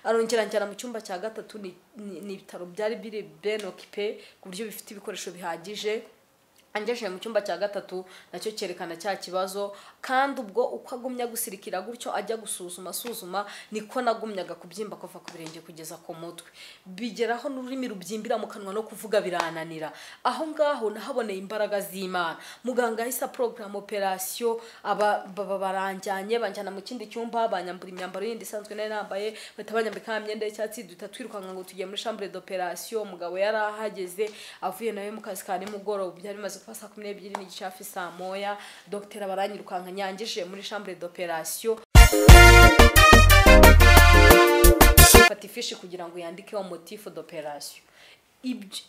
Arongera njyana mu cyumba cya gatatu, ni ibitaro byari biri bien occupé ku buryo bifite ibikoresho bihagije. Angejeje mu cyumba cya gatatu nacyo cyerekana cya kibazo, kandi ubwo uko agumya gusirikira gutyo ajya gusuzuma asuzuma niko nagumyaga kubyimba kuva ku birenge kugeza ku mutwe, bigeraho n'ururimi rubyimbira mu kanwa no kuvuga birananira. Aho ngaho nahaboneye imbaraga z'Imana. Muganga yahise program operation, aba baranjyanye banjyana mu kindi cyumba, banyambura imyambaro yindi isanzwe nari nambaye, bahita banyambika imyenda y'icyatsi, duhita twirukanka ngo tugiye muri chambre d'operation. Umugabo yari ahageze avuye nawe mu kazi ka nimugoroba, byari bimaze kuba saa 12:30 hafi saa 1. Dr baranyirukanka nyangije muri chambre d'operation, fata ifishi kugira ngo yandikeho motif d'operation.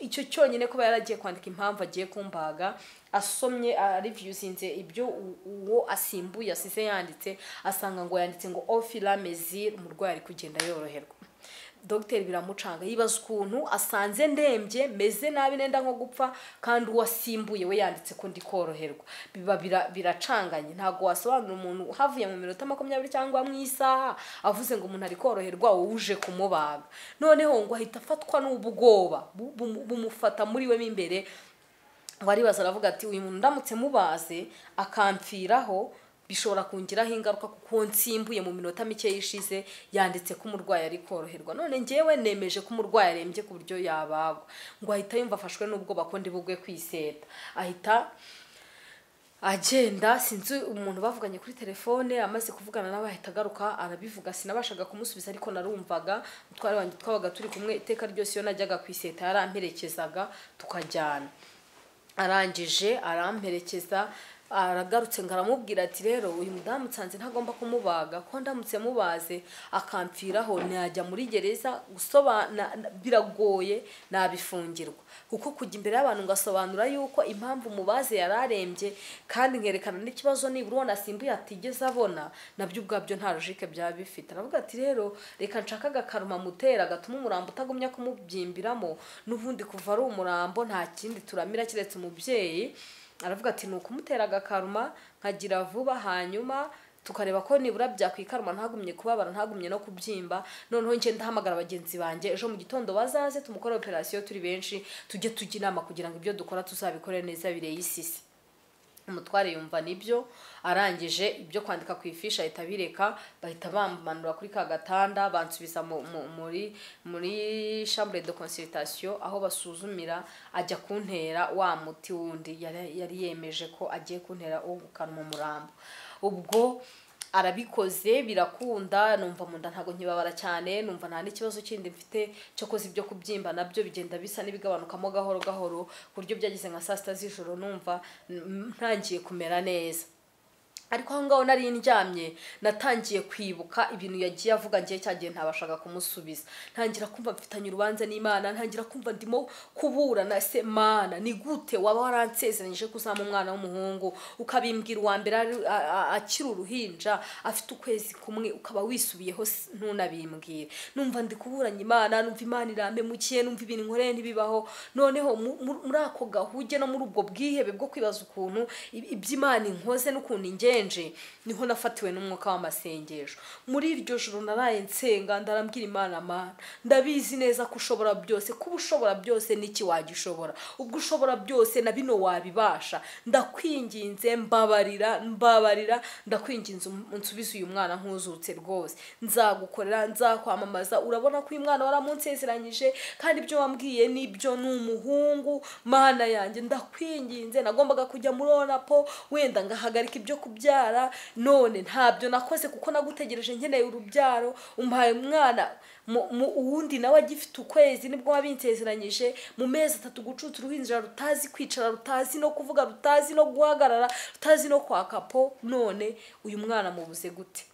Icyo cyonyine kuba yaragiye kwandika impamvu agiye kumbaga, asomye reviewinze ibyo uwo asimbuye asize yanditse, asanga ngo yanditse ngo au fur et à mesure umurwayi ari kugenda yoroherwa. Dr biramucanga, yibaza ukuntu asanze ndembye meze nabi nenda nko gupfa, kandi uwasimbuye we yanditse ko ndi koroherwa. Biba biracanganye, ntago wasobanura umuntu havuye mu minota 20 cyangwa mu isaha avuze ngo umuntu ari koroherwa uje kumubaga. Noneho ngo ahita afatwa n'ubwoba bumufata muri we imbere, ngo aribaza aravuga ati uyu muntu ndamutse mubaze akamfiraho bishobora kungiraho ingaruka kuko nsimbuye mu minota mike yishize yanditse ko umurwayi ari koroherwa, none ngewe nemeje ko umurwayi arembye ku buryo yabagwa. Ngo ahita yumva afashwe n'ubwoba ko ndi bugwe kwiseta, ahita agenda. Sinzi umuntu bavuganye kuri telefone, amaze kuvugana nawe ahita agaruka arabivuga. Sinabashaga kumusubiza ariko narumvaga umutware wanjye twabaga turi kumwe iteka ryose, iyo najyaga kwiseta yaramperekezaga tukajyana. Arangije aramperekeza, aragarutse ngaramubwira ati rero uyu mudamu nsanze ntagomba kumubaga, ko ndamutse mubaze akamfiraho najya muri gereza, gusobana biragoye nabifungirwa, kuko kujya imbere y'abantu ngasobanura yuko impamvu mubaze yararembye kandi nkerekana n'ikibazo nibura ubona asimbuye atigeze abona, nabyo ubwabyo nta logique byaba bifite. Aravuga ati rero reka nshaka agakaruma mutera gatuma umurambo utagumya kumubyimbiramo, n'ubundi kuva ari umurambo nta kindi turamira kiretse umubyeyi. Aravuga ati ni ukumutera agakaruma nkagira vuba, hanyuma tukareba ko nibura byakwikaruma ntagumye kubabara ntagumye no kubyimba. Noneho nge ndahamagara bagenzi banjye ejo mu gitondo bazaze tumukore operation turi benshi, tujye tujya inama kugira ngo ibyo dukora tuzabikore neza bireyisisi. Umutware yumva nibyo, arangije ibyo kwandika ku ifishi ahita bireka, bahita bamanura kuri ka gatanda bansubiza muri chambre de consultation aho basuzumira, ajya kuntera wa muti wundi yari yemeje ko agiye kuntera wo gukanwa umurambo. Ubwo arabikoze birakunda, numva munda ntago nkibabara cyane, numva nta n'ikibazo kindi mfite cyo koza ibyo kubyimba nabyo bigenda bisa n'ibigabanukamo gahoro gahoro, ku buryo byageze nka saa 6 z'ijoro numva ntangiye kumera neza. Ariko aho ngaho nari ndyamye natangiye kwibuka ibintu yagiye avuga ngiye cyagiye ntabashaga kumusubiza, ntangira kumva mfitanye urubanza n'Imana, ntangira kumva ndimo kuburana, se Mana ni gute waba waransezeranyije kuzama umwana w'umuhungu ukabimbwira uwa mbere akiri uruhinja afite ukwezi kumwe ukaba wisubiyeho ntunabimbwire. Numva ndi kuburanya Imana, numva Imana irampemukiye, numva ibintu nkoreye ntibibaho. Noneho muri ako gahuge no muri ubwo bwihebe bwo kwibaza ukuntu iby'Imana inkoze n'ukuntu ingenje, niho nafatiwe n'umwuka w'amasengesho. Muri iryo joro naraye nsenga, ndarambwira Imana, Mana ndabizi neza ko ushobora byose, kuba ushobora byose niki wagishobora, ubwo ushobora byose na bino wabibasha, ndakwinginze mbabarira mbabarira, ndakwinginze unsubize uyu mwana nkuzutse rwose, nzagukorera nzakwamamaza, urabona ko uyu mwana waramunsezeranyije kandi ibyo wambwiye nibyo, ni umuhungu. Mana yanjye ndakwinginze, nagombaga kujya muri onapo wenda ngahagarika ibyo kubyara, none ntabyo nakoze kuko nagutegereje nkeneye urubyaro, umpaye umwana uwundi nawe agifite ukwezi nibwo wabinsezeranyije, mu mezi 3 gucutsa uruhinja rutazi kwicara, rutazi no kuvuga, rutazi no guhagarara, rutazi no kwaka po, none uyu mwana mubuze gute?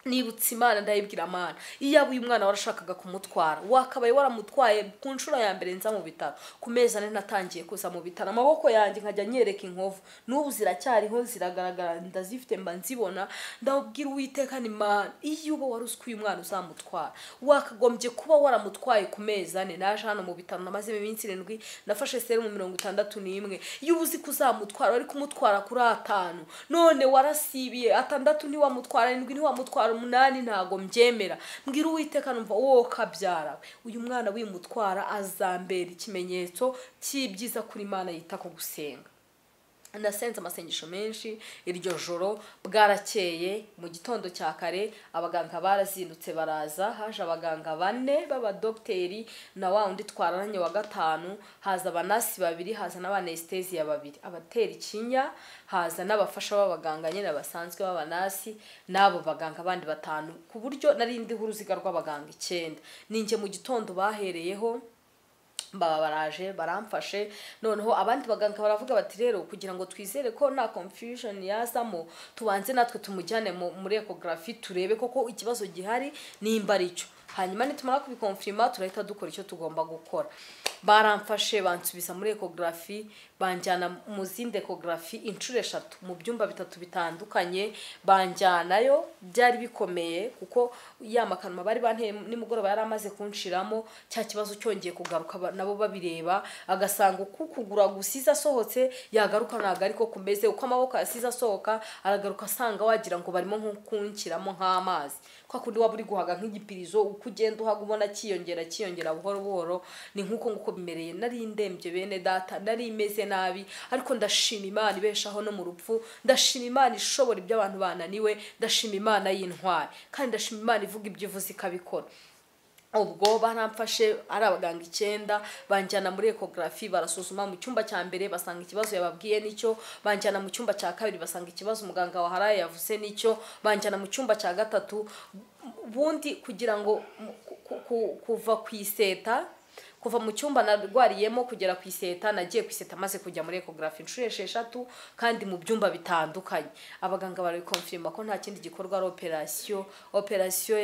Nibutse Imana ndayibwira Mana, iyaba uyu mwana warashakaga kumutwara wakabaye waramutwaye ku nshuro ya mbere nza mu bitaro, ku mezi 4 natangiye kuza mu bitaro, amaboko yanjye nkajya nyereka inkovu, n'ubu ziracyariho ziragaragara ndazifite mba nzibona. Ndabwira Uwiteka ni Mana, iyo uba wari uzi ko uyu mwana uzamutwara wakagombye kuba waramutwaye ku mezi 4. Naje hano mu bitaro namazemo iminsi 7, nafashe serumu 61. Iyo uba uzi ko uzamutwara wari kumutwara kuri 5, none warasibiye 6 ntiwamutwara, 7 ntiwamutwara, kwa 8 ntago mbyemera. Mbwira Uwiteka numva wowe kabyara uyu mwana wimutwara azambera ikimenyetso cy'ibyiza kuri Imana yita ku gusenga. Nasenze amasengesho menshi iryo joro, bwarakeye mu gitondo cya kare abaganga barazindutse baraza, haje abaganga 4 b'abadokiteri na wa undi twararanye wa 5, haza abanasi 2, haza n'abanestesia 2, abatera ikinya, haza n'abafasha b'abaganga nyine basanzwe b'abanasi n'abo baganga bandi 5, ku buryo nari ndi uruziga rw'abaganga 9. Ninjye mu gitondo bahereyeho baba baraje baramfashe. Noneho abandi baganga baravuga bati rero kugira ngo twizere ko nta confusion yazamo, tubanze natwe tumujyane muri ecography turebe koko ikibazo gihari nimba ari cyo, hanyuma nitumara kubikonfirma turahita dukora icyo tugomba gukora. Baramfashe bansubiza muri ecography, banjyana mu zindi ecography inshuro 3 mu byumba 3 bitandukanye, banjyanayo. Byari bikomeye kuko ya makanuma bari banteye nimugoroba yari amaze kunshiramo, cya kibazo cyongeye kugaruka nabo babireba, agasanga uko kugura gusiza asohotse yagaruka ntago ariko kumeze, uko amaboko yasiza asohoka aragaruka asanga wagira ngo barimo nko kunkiramo nk'amazi, kwa kundi waba uri guhaga nk'igipirizo uko ugenda uhaga ubona kiyongera kiyongera buhoro buhoro, ni nkuko nguko bimereye. Nari ndembye bene data, nari imeze nabi, ariko ndashima Imana ibeshaho no mu rupfu, ndashima Imana ishobora ibyo abantu bananiwe, ndashima Imana y'intwari, kandi ndashima Imana ivuga ibyo ivuze ikabikora. Ubwo baramfashe ari abaganga 9 banjyana muri ecography, barasuzuma mu cyumba cya mbere basanga ikibazo yababwiye nicyo, banjyana mu cyumba cya kabiri basanga ikibazo umuganga waharaye yavuze nicyo, banjyana mu cyumba cya 3. Ubundi kugira ngo kuva ku iseta, kuva mu cyumba narwariyemo kugera ku iseta, nagiye ku iseta maze kujya muri ecography inshuro 6 kandi mu byumba bitandukanye. Abaganga barabikonfirma ko nta kindi gikorwa ari operation. Operation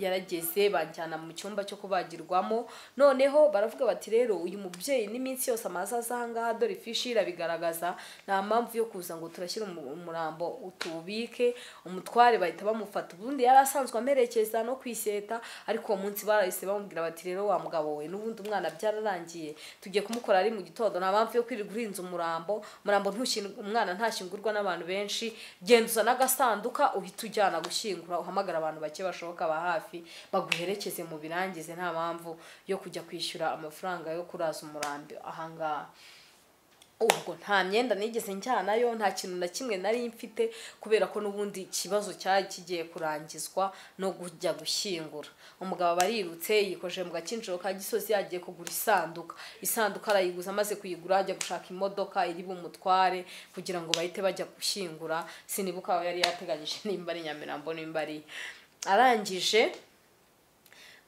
yarageze, banjyana mu cyumba cyo kubagirwamo. Noneho baravuga bati rero uyu mubyeyi n'iminsi yose amaze aza aha ngaha, dore ifishi irabigaragaza, nta mpamvu yo kuza ngo turashyira umurambo utubike. Umutware bahita bamufata, ubundi yari asanzwe amerekeza no ku iseta, ariko uwo munsi barahise bamubwira bati rero wa mugabo we n'ubundi umwana byararangiye, tugiye kumukora ari mu gitondo, nta mpamvu yo kwirirwa urinze umurambo, umurambo umwana ntashyingurwa n'abantu benshi, genda uzana agasanduka uhita ujyana gushyingura, uhamagara abantu bake bashoboka ba hafi baguherekeze mu birangize, nta mpamvu yo kujya kwishyura amafaranga yo kuraza umurambo ahangaha. Ubwo nta myenda nigeze njyanayo, nta kintu na kimwe nari mfite, kubera ko n'ubundi ikibazo cyari kigiye kurangizwa no kujya gushyingura. Umugabo barirutse yikoje mu gakinjiro ka Gisozi yagiye kugura isanduka, isanduka arayiguza, amaze kuyigura ajya gushaka imodoka iri bumutware kugira ngo bahite bajya gushyingura. Sinibuka aho yari yateganyije nimba ari Nyamirambo nimba ari, arangije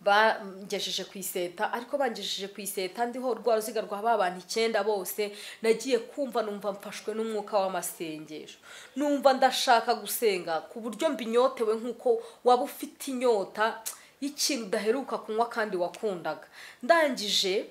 bangejeje ku iseta, ariko bangejeje ku iseta ndiho rwa ruziga rwa abantu 9 bose, nagiye kumva numva mfashwe n'umwuka w'amasengesho, numva ndashaka gusenga ku buryo mbinyotewe nkuko waba ufite inyota y'ikintu udaheruka kunywa kandi wakundaga. Ndangije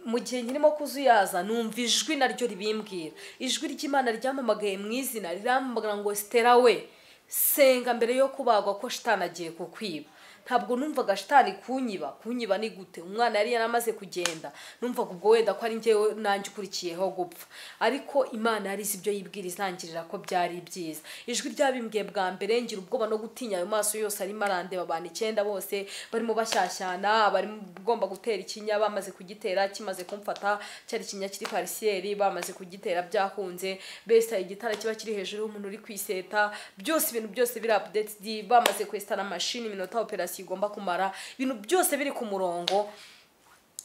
mu gihe nkirimo kuzuyaza numva ijwi naryo ribimbwira, ijwi ry'Imana ryamamagaye mu izina, rirampamagara ngo Stella we, senga mbere yo kubagwa ko shitani agiye kukwiba. Ntabwo numvaga shitani kunyiba, kunyiba ni gute? Umwana yari yaramaze kugenda, numvaga ubwo wenda ko ari njyewe nanjye ukurikiyeho gupfa, ariko Imana yari izi ibyo yibwira izangirira ko byari byiza. Ijwi ryabimbwiye bwa mbere ngira ubwoba no gutinya ayo maso yose arimo arandeba, abantu 9 bose barimo bashyashyana, barimo ugomba gutera ikinya, bamaze kugitera kimaze kumfata, cyari ikinya kiri parisieri, bamaze kugitera byakunze, bese igitara kiba kiri hejuru y'umuntu uri kwiseta, byose ibintu byose biri updated, bamaze kwestara machine iminota operation igomba kumara, ibintu byose biri ku murongo.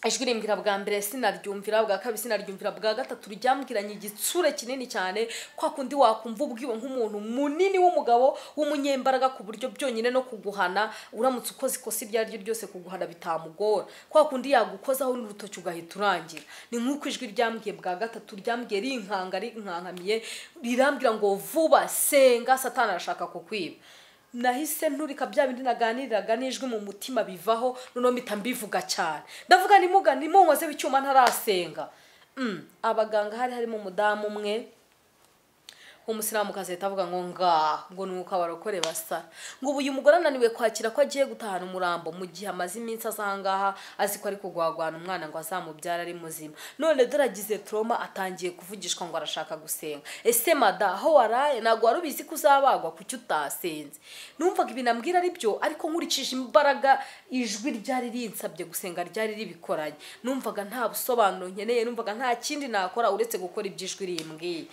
Ijwi rimbwira bwa mbere sinaryumvira, bwa kabiri sinaryumvira, bwa gatatu ryambwiranye igitsure kinini cyane, kwa kundi wakumva ubwiwe nk'umuntu munini w'umugabo w'umunyembaraga, ku buryo byonyine no kuguhana uramutse ukoze ikosa iryo ari ryo ryose kuguhana bitamugora, kwa kundi yagukozaho n'urutoki ugahita urangira. Ni nk'uko ijwi ryambwiye bwa gatatu ryambwiye rinkanga rinkankamiye, rirambwira ngo vuba senga, Satani arashaka kukwiba. Nahise nturika bya bindi naganiriraga n'ijwi mu mutima bivaho, noneho mpita mbivuga cyane, ndavuga nimuga nimunkoze icyuma ntarasenga. Abaganga hari harimo umudamu umwe Umusilamu kazahita avuga ngo nga ngo nuko abarokore basa, ngo ubu uyu mugore ananiwe kwakira ko agiye gutahana umurambo mu gihe amaze iminsi azahangaha azi ko ari kugwagwana umwana ngo azamubyara ari muzima, none dore agize trauma atangiye kuvugishwa ngo arashaka gusenga. Ese mada aho waraye ntabwo wari ubizi ko uzabagwa, kuki utasenze? Numvaga ibintu ambwira ari byo, ariko nkurikije imbaraga ijwi ryari rinsabye gusenga ryari ribikoranye, numvaga nta busobanuro nkeneye, numvaga nta kindi nakora uretse gukora iby'ijwi rimbwiye.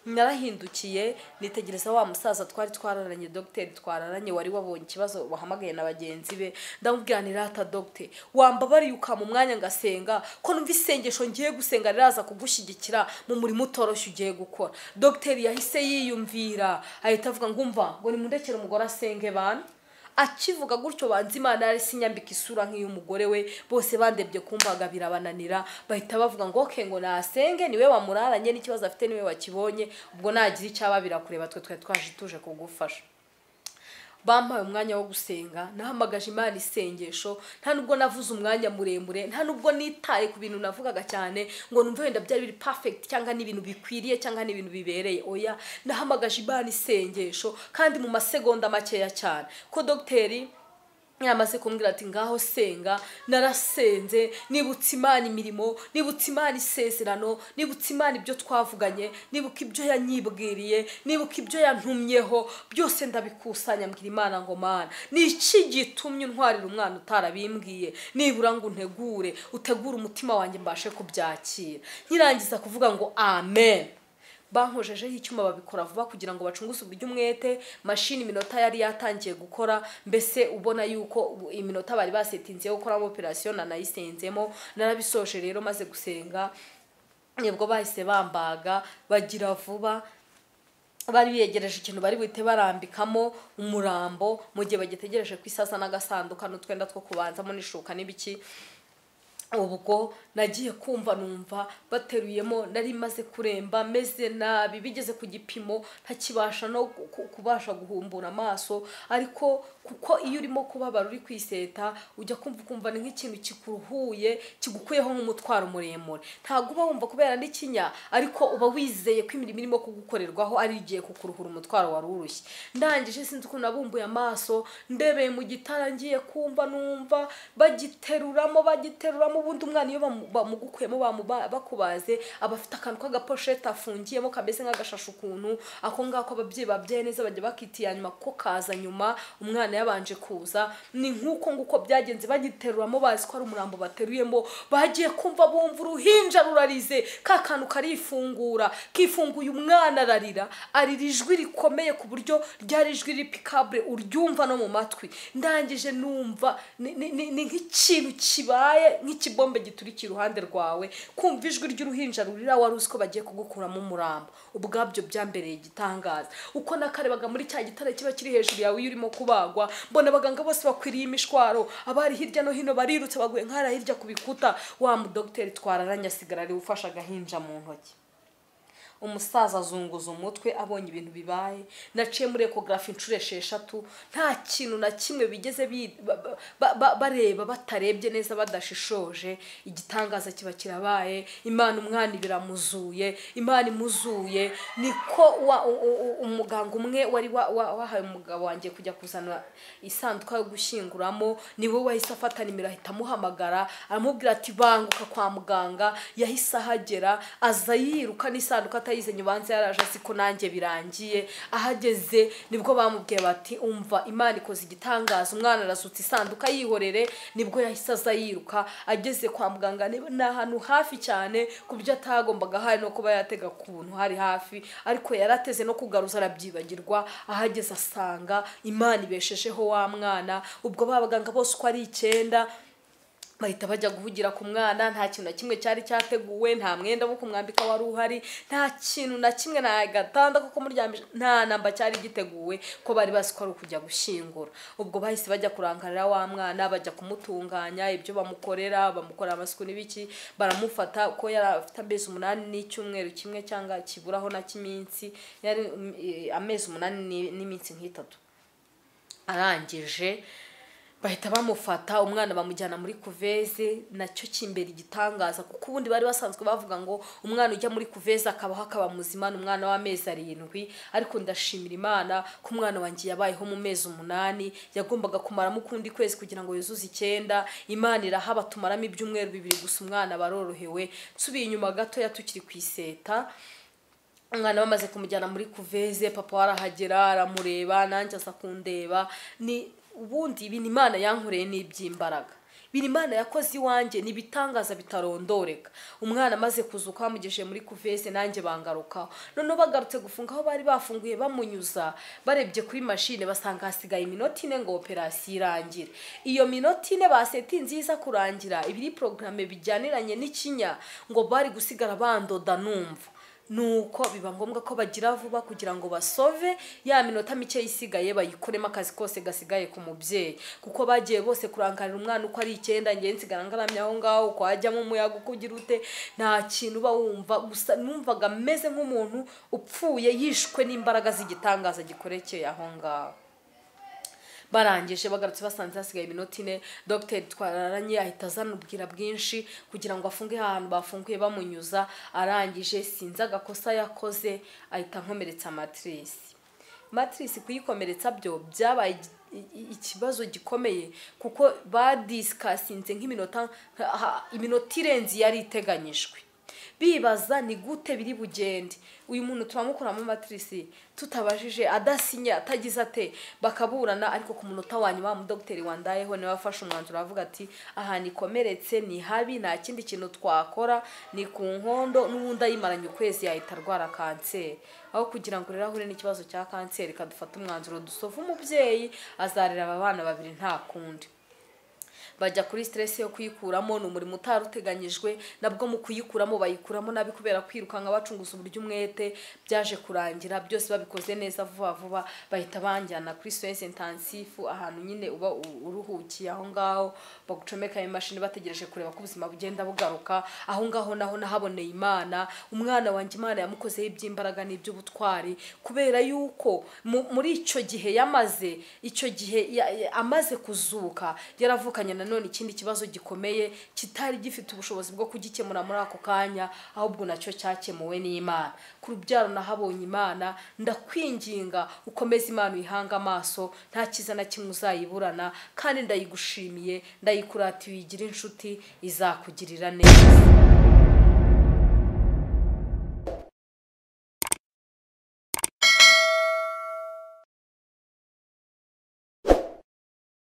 Narahindukiye nitegereza wa musaza twari twararanye, dogiteri twararanye wari wabonye ikibazo wahamagaye na bagenzi be, ndamubwira nti rata dogiteri wambabariye ukampa umwanya ngasenga, ko numva isengesho ngiye gusenga riraza kugushyigikira mu murimo utoroshye ugiye gukora. Dogiteri yahise yiyumvira ahita avuga ngo umva ngo nimundekere umugore asenge bana. Akivuga gutyo banze Imana yari sinyambika isura nk'iy'umugore we, bose bandebye kumbaga birabananira, bahita bavuga ngo okay ngo nasenge niwe wamuraranye n'ikibazo afite niwe wakibonye, ubwo nagira icyaba birakureba twe twe twaje tuje kugufasha. Bampaye umwanya wo gusenga, nahamagaje Imana isengesho, nta nubwo navuze umwanya muremure, nta nubwo nitaye ku bintu navugaga cyane ngo numve wenda byari biri perfect cyangwa n'ibintu bikwiriye cyangwa n'ibintu bibereye, oya, nahamagaje Imana isengesho kandi mu masegonda makeya cyane. Ko dogiteri yamaze kumbwira ati ngaho senga, narasenze, nibutse Imana imirimo, nibutse Imana isezerano, nibutse Imana ibyo twavuganye, nibuka ibyo yanyibwiriye, nibuka ibyo yantumyeho, byose ndabikusanya mbwira Imana ngo Mana, ni iki gitumye untwarira umwana utarabimbwiye, nibura ngo untegure, utegure umutima wanjye mbashe kubyakira. Nkirangiza kuvuga ngo amen, bankojejeho icyuma babikora vuba kugira ngo bacunguze uburyo umwete, mashini iminota yari yatangiye gukora, mbese ubona yuko iminota bari basetinze yo gukora operation nanayisenzemo. Narabisoje rero maze gusenga, nibwo bahise bambaga bagira vuba, bari biyegereje ikintu bari buhite barambikamo umurambo mu gihe bagitegereje kwisaza n'agasanduka n'utwenda two kubanzamo n'ishuka n'ibiki. Ubwo nagiye kumva numva bateruyemo, nari maze kuremba meze nabi bigeze ku gipimo ntakibasha no kubasha guhumbura amaso, ariko kuko iyo urimo kubabara uri kwiseta ujya kumva ukumva ni nk'ikintu kikuruhuye kigukuyeho nk'umutwaro muremure, ntabwo uba wumva kubera n'ikinya, ariko uba wizeye ko imirimo irimo kugukorerwaho ari igiye kukuruhura umutwaro wari urushye. Ndangije sinzi ukuntu nabumbuye amaso ndebeye mu gitara, ngiye kumva numva bagiteruramo ubundi umwana iyo bamugukuyemo bakubaze aba afite akantu k'agaposhete afungiyemo kameze nk'agashashe ukuntu, ako ngako ababyeyi babyaye neza bajya bakitiya nyuma ko kaza nyuma umwana yabanje kuza. Ni nk'uko nguko byagenze, bagiteruramo bazi ko ari umurambo bateruyemo, bagiye kumva bumva uruhinja rurarize, ka kantu karifungura, kifunguye umwana ararira, arira ijwi rikomeye ku buryo ryari ijwi ripikable uryumva no mu matwi. Ndangije numva ni nk'ikintu kibaye nk'ikibombe giturika iruhande rwawe, kumva ijwi ry'uruhinja rurira wari uzi ko bagiye kugukuramo umurambo, ubwabyo byambereye igitangaza. Uko nakarebaga muri cya gitara kiba kiri hejuru yawe iyo urimo kubagwa, mbona abaganga bose bakwiriye imishwaro, abari hirya no hino barirutse baguye nkara hirya ku bikuta, wa mudogiteri twararanye asigara ari ufasha agahinja mu ntoki. Umusaza azunguza umutwe abonye ibintu bibaye. Naciye muri ecography inshuro 6, nta kintu na kimwe bigeze bareba batarebye neza badashishoje. Igitangaza kiba kirabaye, Imana umwana ibiramuzuye, Imana imuzuye. Niko umuganga umwe wari wahaye umugabo wanjye kujya kuzana isanduka yo gushyinguramo, niwe wahise afata nimero ahita amuhamagara aramubwira ati banguka kwa muganga. Yahise ahagera aza yiruka n'isanduka atayizenye, ubanza yaraje siko nanjye birangiye. Ahageze nibwo bamubwiye bati umva Imana ikoze igitangaza, umwana arasutse isanduka yihorere. Nibwo yahise aza yiruka ageze kwa muganga, ni ahantu hafi cyane ku byo atagombaga hari no kuba yatega ku buntu hari hafi, ariko yarateze no kugaruza arabyibagirwa. Ahageze asanga Imana ibeshejeho wa mwana. Ubwo babaganga bose uko ari 9 bahita bajya guhugira ku mwana, nta kintu na kimwe cyari cyateguwe, nta mwenda wo kumwambika wari uhari, nta kintu na kimwe, nta gatanda ko kumuryamisha, nta namba cyari giteguwe, ko bari bazi ko ari ukujya gushyingura. Ubwo bahise bajya kurankarira wa mwana, bajya kumutunganya ibyo bamukorera, bamukora amasuku n'ibiki, baramufata ko yari afite amezi 8 n'icyumweru kimwe cyangwa kiburaho na kiminsi, yari amezi 8 n'iminsi nk'itatu. Arangije Bahita bamufata umwana bamujyana muri couveuse, nacyo kimbera igitangaza kuko ubundi bari basanzwe bavuga ngo umwana ujya muri couveuse akabaho akaba muzima ni umwana w'amezi 7, ariko ndashimira Imana ko umwana wanjye yabayeho mu mezi 8, yagombaga kumaramo ukundi kwezi kugira ngo yuzuze 9. Imana irahaba tumaramo ibyumweru 2 gusa umwana barorohewe. Nsubiye inyuma gato tukiri ku iseta, umwana bamaze kumujyana muri couveuse, papa warahagera aramureba, nanjye aza kundeba. Ni ubundi ibintu Imana yankoreye ni iby'imbaraga, ibintu Imana yakoze iwanjye ni ibitangaza bitarondoreka. Umwana amaze kuzuka bamugejeje muri couveuse, nanjye bangarukaho. Noneho bagarutse gufunga aho bari bafunguye bamunyuza, barebye kuri mashine basanga hasigaye iminota 4 ngo operasiyo irangire. Iyo minota 4 baseti nziza kurangira ibiri programme bijyaniranye n'ikinya ngo bari gusigara bandoda numva. Nuko biba ngombwa ko bagira vuba kugira ngo basove ya minota mike isigaye bayikoremo akazi kose gasigaye ku mubyeyi, kuko bagiye bose kurankarira umwana uko ari 9, ngiye nsigara ngaramye aho ngaho kwajyamo umuyaga ukugira ute, nta kintu uba wumva, gusa numvaga meze nk'umuntu upfuye yishwe n'imbaraga z'igitangaza gikorekeye aho ngaho. Barangije bagarutse basanze hasigaye iminota 4, Dr twararanye ahita azana ubwira bwinshi kugira ngo afunge ahantu bafunguye bamunyuza. Arangije sinzi agakosa yakoze ahita nkomeretsa matrice. Matrice kuyikomeretsa byo byabaye ikibazo gikomeye kuko badiscussinze nk'iminota iminota irenze yari iteganyijwe, bibaza ni gute biri bugende, uyu muntu turamukuramo matrice tutabajije, adasinya, atagize ate, bakaburana. Ariko ku munota wa nyuma umudogiteri wandayeho niwe wafashe umwanzuro avuga ati aha nikomeretse ni habi, nta kindi kintu twakora, ni ku nkondo, n'ubundi ayimaranye ukwezi yahita arwara kanseri. Aho kugira ngo rero ahure n'ikibazo cya kanseri, kadufata umwanzuro dusova umubyeyi azarera aba bana babiri nta kundi. Bajya kuri stress yo kuyikuramo, ni umurimo utaruteganyijwe, nabwo mu kuyikuramo bayikuramo nabi kubera kwirukanka bacunguza uburyo umwete. Byaje kurangira byose babikoze neza vuba vuba, bahita banjyana kuri soins intensifs, ahantu nyine uba uruhukiye aho ngaho, bagucomeka imashini bategereje kureba ko ubuzima bugenda bugaruka. Aho ngaho naho nahaboneye Imana, umwana wanjye Imana yamukozeho iby'imbaraga n'iby'ubutwari, kubera yuko muri icyo gihe yamaze, icyo gihe amaze kuzuka yaravukanye na none ikindi kibazo gikomeye kitari gifite ubushobozi bwo kugikemura muri ako kanya, ahubwo nacyo cyakemuwe n'Imana. Ku rubyaro nahabonye Imana, ndakwinginga ukomeze Imana uyihanga amaso, nta kiza na kimwe uzayiburana, kandi ndayigushimiye, ndayikuratiye, uyigira inshuti izakugirira neza.